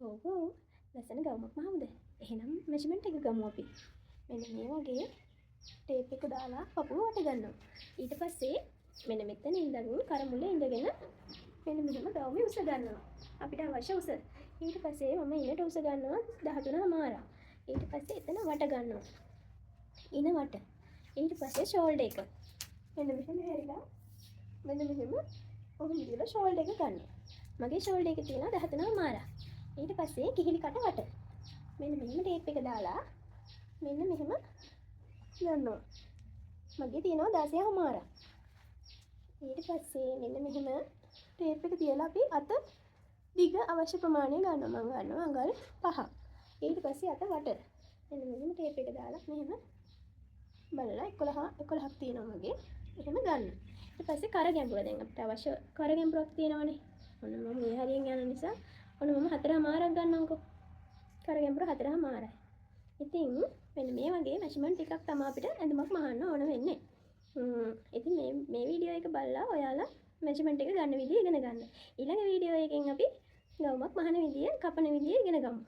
ඔව් ඔව්, ලස්සන ගවුමක් මහමුද? එහෙනම් මෙෂර්මන්ට් එක ගමු අපි. මෙන්න මේ වගේ ටේප් එක දාලා පපුව වට ගන්නවා. ඊට පස්සේ මෙන්න මෙතන ඉඳන් කර මුල ඉඳගෙන මෙන්න මෙහෙම ගවුමේ උස ගන්නවා. අපිට අවශ්‍ය උස. ඊට පස්සේ මම ඉනට උස ගන්නවා 13.5ක්. ඊට පස්සේ එතන වට ගන්නවා. ඉන වට. ඊට පස්සේ ෂෝල්ඩර් එක. මෙන්න මෙහෙම හැරිලා මෙන්න මෙහෙම ඔහොම දීලා ෂෝල්ඩර් එක ගන්නවා. මගේ ෂෝල්ඩර් එක තියෙනවා 13.5ක්. ඊට පස්සේ කිහිලි කට වට. මෙන්න මෙහෙම ටේප් එක දාලා මෙන්න මෙහෙම ගන්නවා. මගේ තියෙනවා 16.5ක්. ඊට පස්සේ මෙන්න මෙහෙම ටේප් එක තියලා අපි අත දිග අවශ්‍ය ප්‍රමාණය ගන්නවා. මම ගන්නවා අඟල් 5ක්. ඊට පස්සේ අත වට. මෙන්න මෙහෙම ටේප් එක දාලා මෙහෙම බලලා 11 11ක් තියෙනවා මගේ. එහෙම ගන්න. ඊට පස්සේ කර ගැඹුර, දැන් අපිට අවශ්‍ය කර ගැඹුරක් තියෙනවනේ. ඔන්න මම මේ හරියෙන් යන නිසා ඔන්න මම 4.5ක් ගන්නම්කෝ. කර ගැඹුර 4.5යි. ඉතින් මෙන්න මේ වගේ මෙෂර්මන්ට් ටිකක් තමයි අපිට ඇඳුමක් මහන්න ඕන වෙන්නේ. ඉතින් මේ මේ වීඩියෝ එක බලලා ඔයාලා මෙෂර්මන්ට් එක ගන්න විදිය ඉගෙන ගන්න. ඊළඟ වීඩියෝ එකෙන් අපි ගවුමක් මහන විදිය, කපන විදිය ඉගෙන ගමු.